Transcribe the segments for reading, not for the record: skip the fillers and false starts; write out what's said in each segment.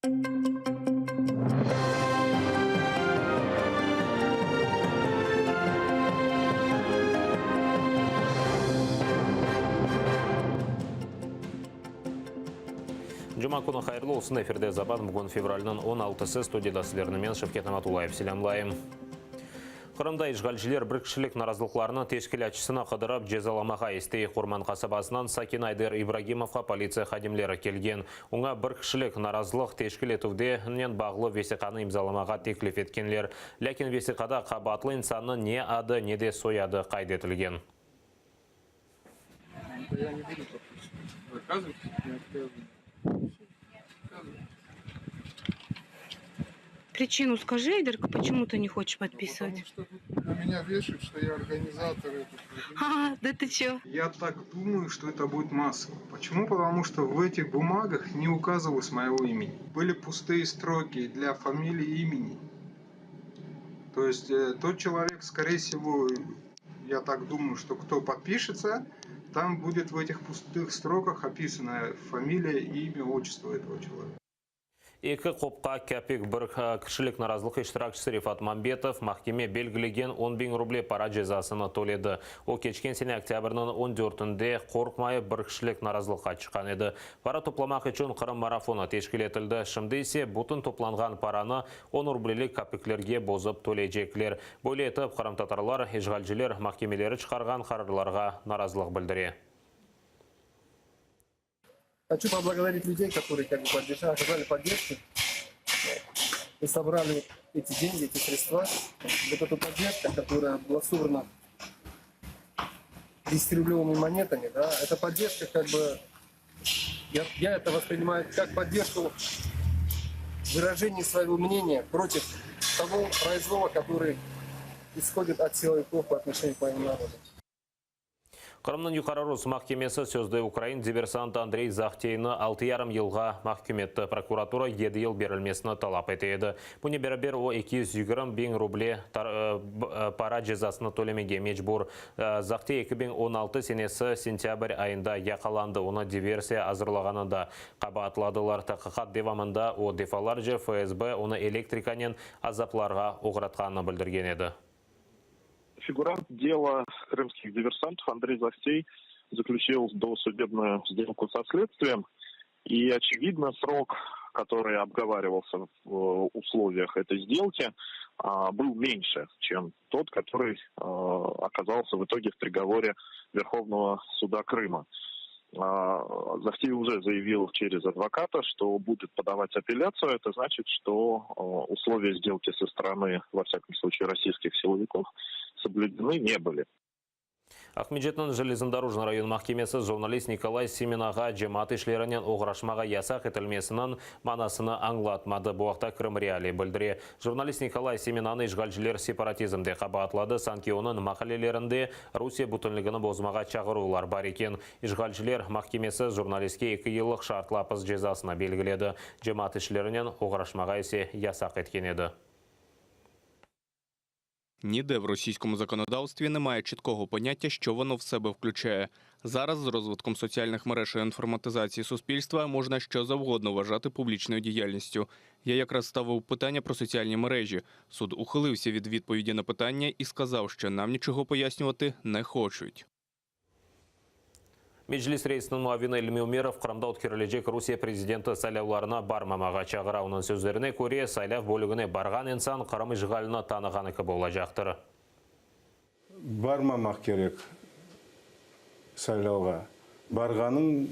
Cuma künü hayırlı olsun, efirde Zaban, bugün fevralniñ 16-sı, studiyada sizlerni men, Şevket Namatullayev, selâmlayım. Qırımda işğalciler bir kişilik narazılıqlarnıñ teşkilâtçısını qıdırıp cezalamağa istey. Qurman qasabasınıñ sakini Ayder İbragimovğa politsiya hadimleri kelgen. Oña bir kişilik narazılıq teşkil etüvdenen bağlı vesiqanı imzalamağa teklif etkenler. Lâkin vesiqada qabaatlı insannıñ ne adı, ne de soyadı qayd etilgen. Причину скажи, Айдарка, почему ты не хочешь подписывать? Потому что на меня вешают, что я организатор этого. А, да ты чё? Я так думаю, что это будет массово. Почему? Потому что в этих бумагах не указывалось моего имени. Были пустые строки для фамилии и имени. То есть тот человек, скорее всего, я так думаю, что кто подпишется, там будет в этих пустых строках описана фамилия, имя, отчество этого человека. Eki qopqa kapik bir kişilik narazılıq iştirakçisi Refat Mambetov mahkeme belgilegen 10 biñ ruble para cezasını töledi. O, keçken sene oktâbrniñ 14-ünde qorqmayıp bir kişilik narazılıqqa çıqqan edi. Para toplamaq içün Qırım marafonı teşkil etildi. Şimdi ise bütün toplanğan paranı 10 rublelik kapiklerge bozıp töleycekler. Böyle etip qırımtatarlar işğalciler mahkemeleri çıqarğan qararlarğa narazılıq bildire. Хочу поблагодарить людей, которые как бы поддержали, оказали поддержку и собрали эти деньги, эти средства. Вот эта поддержка, которая была собрана 10-рублевыми монетами, да, эта поддержка как бы, я это воспринимаю как поддержку выражения своего мнения против того произвола, который исходит от силовиков по отношению к моему народу. Qırımnıñ Yuqarı Rus mahkemesi sözde ukrain diversantı Andrey Zahteyni 6,5 yılğa mahküm etti. Prokuratura 7 yıl berilmesini talap ete edi. Bunen beraber o 220 biñ ruble para cezasını tölemege mecbur. Zahtey 2016 senesi sentâbr ayında yaqalandı. Onı diversiya azırlağanında qabaatladılar. Taqiqat devamında o defalarca FSB onı elektrikanen azaplarğa oğratqanını bildirgen edi. Фигурант дела крымских диверсантов Андрей Захтей заключил досудебную сделку со следствием. И, очевидно, срок, который обговаривался в условиях этой сделки, был меньше, чем тот, который оказался в итоге в приговоре Верховного суда Крыма. Захтей уже заявил через адвоката, что будет подавать апелляцию. Это значит, что условия сделки со стороны, во всяком случае, российских силовиков соблюдены не были. Aqmescitniñ Железнодорожный rayon mahkemesi jurnalist Nikolay Semenağa cemaat işlerinen oğraşmağa yasaq etilmesiniñ manasını añlatmadı. Bu aqta Krım Realii bildire. Jurnalist Nikolay Semenanı işğalciler separatizmde qabaatladı. Sanki onıñ maqalelerinde Rusiye bütünligini bozmağa çağıruvlar bar eken. İşğalciler mahkemesi jurnalistke 2 yıllıq şartlı apis cezasını belgiledi. Cemaat işlerinen oğraşmağa ise yasaq etken edi. Ніде в російському законодавстві немає чіткого поняття, що воно в себе включає. Зараз з розвитком соціальних мереж і інформатизації суспільства можна що завгодно вважати публічною діяльністю. Я якраз ставив питання про соціальні мережі. Суд ухилився від відповіді на питання і сказав, що нам нічого пояснювати не хочуть. Meclis reisiniñ muavini İlmi Umerov Qırımda ötkerilecek Rusiye prezidenti saylavlarına barmamağa çağıra. Onıñ sözlerine köre, saylav bölügine barğan insan Qırım işğalini tanığanı kibi olacaqtır. Barmamaq kerek saylavğa. Barğanıñ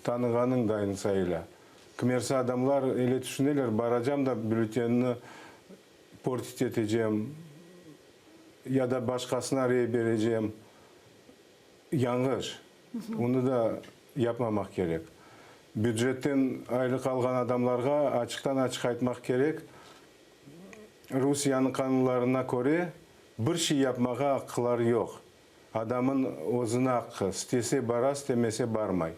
tanığanıñ dayın sayıla. Kimersi adamlar öyle tüşüneler, baracam da bülletenni портить etecem ya da başqasına rey berecem. Yañlış. Onı da yapmamaq kerek. Bücetten aylıq alğan adamlarğa açıqtan açıq aytmaq kerek, Rusiyeniñ qanunlarına köre bir şey yapmağa aqqıları yoq. Adamın özüne aqqı, istese bara, istemese barmay.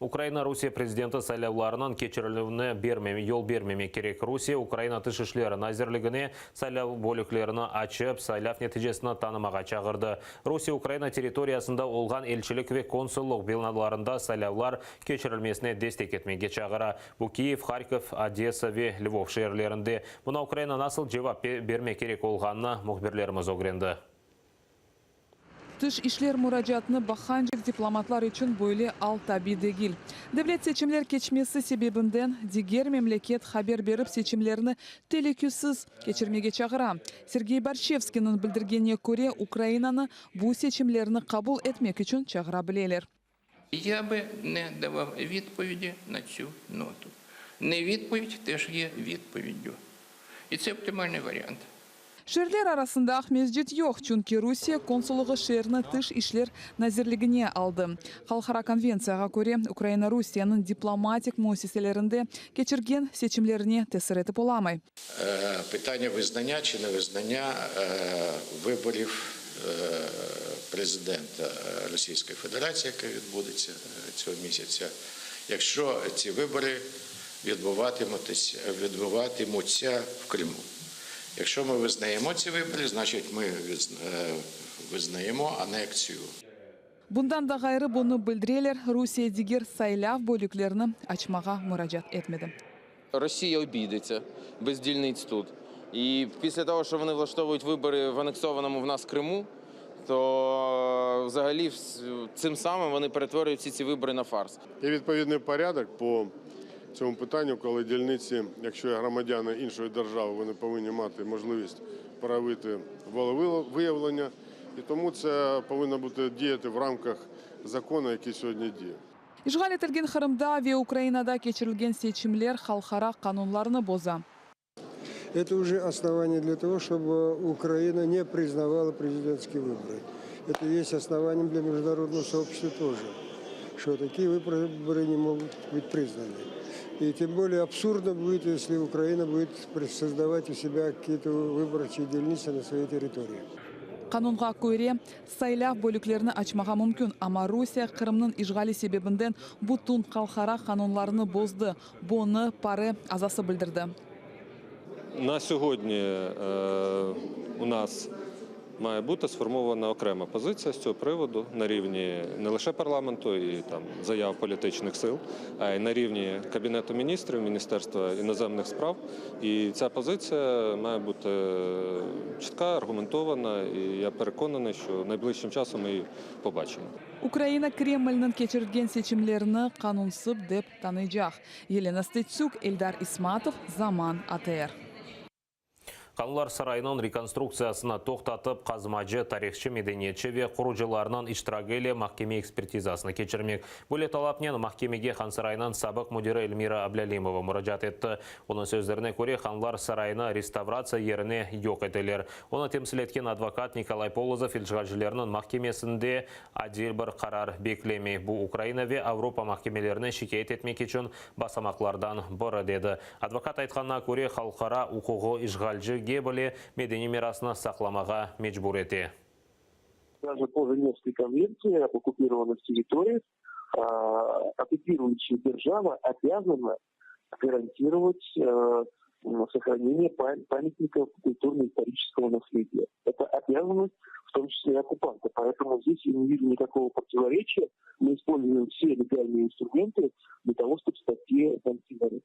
Ukraina Rusiye prezidenti saylavlarınıñ keçirilüvine bermeme yol bermemek kerek. Rusiye Ukraina Tış işleri nazirligine saylav bölüklerini açıp, saylav neticesini tanımağa çağırdı. Rusiye Ukraina territoriyasında olğan elçilik ve konsullıq binalarında saylavlar keçirilmesine destek etmege çağıra. Bu Kiyev, Harkov, Odesa ve Lvov şeerlerinde. Buna Ukraina nasıl cevap bermek kerek olğanını mühbirlerimiz ögrendi. Tış işler muracaatını baqqancek diplomatlar içün böyle al tabiy degil. Devlet seçimler keçmesi sebebinden diger memleket haber berip seçimlerni telükesiz keçirmege çağıra. Sergey Borşçevskiyniñ bildirgenine köre, Ukrainanı bu seçimlerni qabul etmek içün çağıra bileler. Ya bi ne davav vidpovidi na tsü notu. Ne vidpovid teş ye vidpovidü. İ tse optimalnıy variant. Şeerler arasında Aqmescit yoq, çünki Rusiye konsullığı şeerni Tış işler nazirligine aldı. Halqara konventsiyağa köre, Ukraina Rusiyeniñ diplomatik müessiselerinde keçirgen seçimlerine tesir etip olamay. Pitanya vıznanya çi ne vıznanya vıborів prezidenta Rosiyskoyi Federatsiyi, yake vidbudetsya tsього misyatsya, yakşo tsi vıbori vidbuvatimutsya v Krimu. Yakşo mı vıznayemo tsi vıbori, znaçit mı vıznayemo aneksiyu. Bundan da ğayrı, bunı bildireler, Rusiye diger saylav bölüklerini açmağa muracaat etmedi. Rossiya obiydetsya bez dilnits tut. İ pislâ togo, şo voni vlaştovuyut vıbori v aneksovanomu v nas Krimu, to vzagалі tsım samım voni peretvorüють vsi tsi vıbori na fars. Є відповідний порядок по цьому питанню, коли дільниці, якщо є громадяни іншої держави, вони повинні мати можливість проявити волевиявлення. І тому це повинно бути діяти в рамках закону, який сьогодні діє. İşğal etilgen Qırımda ve Ukrainada keçirilgen seçimler halqara qanunlarnı boza. Это уже основание для того, чтобы Украина не признавала президентские выборы. Это есть основанием для международного сообщества тоже, что такие выборы не могут быть признаны. И тем более абсурдно будет, если Украина будет создавать у себя какие-то выборчие дельницы на своей территории. Qanunğa köre, saylav bölüklerini açmağa mümkün, amma Rusiye Qırımnıñ işğali sebebinden bütün halqara qanunlarını bozdı. Bunı PARE azası bildirdi. На сьогодні у нас має бути сформована окрема позиція з цього приводу на рівні не лише парламенту і там заяв політичних сил, а й на рівні Кабінету міністрів, Міністерства іноземних справ. І ця позиція має бути чітка, аргументована, і я переконаний, що найближчим часом ми її побачимо. Ukraina Kremlniñ keçirgen seçimlerini qanunsız dep tanıycaq. Yelena Stetsük, Eldar İsmatov, Zaman, ATR. Hanlar sarayınıñ rekonstruktsiyasını toqtatıp, qazmacı, tarihçı, medeniyetçi ve qurucılarnıñ iştiragi ile mahkeme ekspertizasını keçirmek. Böyle talapnen mahkemege Hansaraynıñ sabıq müdiri Elmira Ablâlimova muracaat etti. Onıñ sözlerine köre, Hanlar sarayını restavratsiya yerine yoq eteler. Onı temsil etken advokat Nikolay Polozov işğalcilerniñ mahkemesinde adil bir qarar beklemey, bu Ukraina ve Avropa mahkemelerine şikâyet etmek içün basamaqlardan biri, dedi. Advokat aytqanına köre, halqara uquğı işğalcige bile medeniy mirasnı saqlamağa mecbur ete. Даже по Женевской конвенции об оккупированных территориях оккупирующая держава обязана гарантировать сохранение памятников культурно-исторического наследия. Это обязанность, в том числе и оккупанта. Поэтому здесь я не вижу никакого противоречия. Мы используем все легальные инструменты для того, чтобы спасти Донский дворец.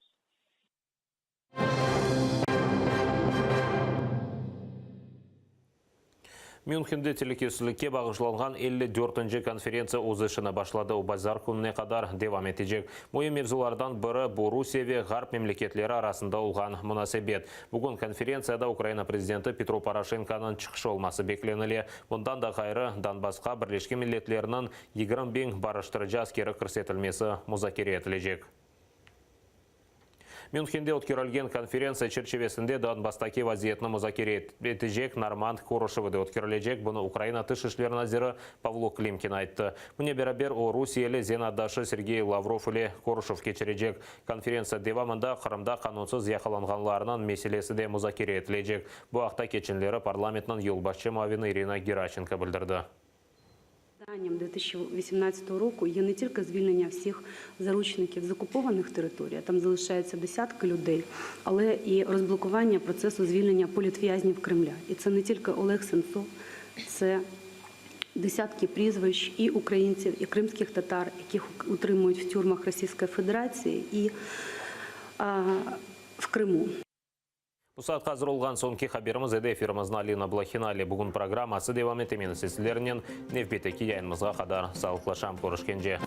Münhende telükesizlikke bağışlanğan 54-nci konferentsiya öz işini başladı, o bazar kününe qadar devam etecek. Müim mevzulardan biri, bu Rusiye ve Ğarp memleketleri arasında olğan munasebet. Bugün konferentsiyada Ukraina prezidenti Petro Poroşenkonıñ çıqışı olması beklenile. Bundan da ğayrı, Donbassqa Birleşken Milletlerniñ 20 biñ barıştırıcı askeri kirsetilmesi muzakere etilecek. Münhende ötkerilgen konferentsiya çerçivesinde Donbasstaki vaziyetni muzakere etecek normand körüşüvi de ötkerilecek, bunı Ukraina Tış işler naziri Pavlo Klimkin ayttı. Bunen beraber o, rusiyeli zenaatdaşı Sergey Lavrov ile körüşüv keçirecek. Konferentsiya devamında Qırımda qanunsız yaqalanğanlarnıñ meselesi de muzakere etilecek. Bu aqta keçenleri parlamentniñ yolbaşçı muavini İrina Geraşenko bildirdi. 2018 року є не тільки звільнення всіх заручників з окупованих територій, а там залишаються десятки людей, але і розблокування процесу звільнення політв'язнів Кремля. І це не тільки Олег Сенцов, це десятки прізвищ і українців, і кримських татар, яких утримують в тюрмах Російської Федерації і а, в Криму. Bu saatqa azır olğan soñki haberimiz edi. Efirimizni Alina Blahina ile bugün programması devam ete. Men ise sizlernen nevbetteki yayınımızğa qadar sağlıqlaşam. Körüşkence.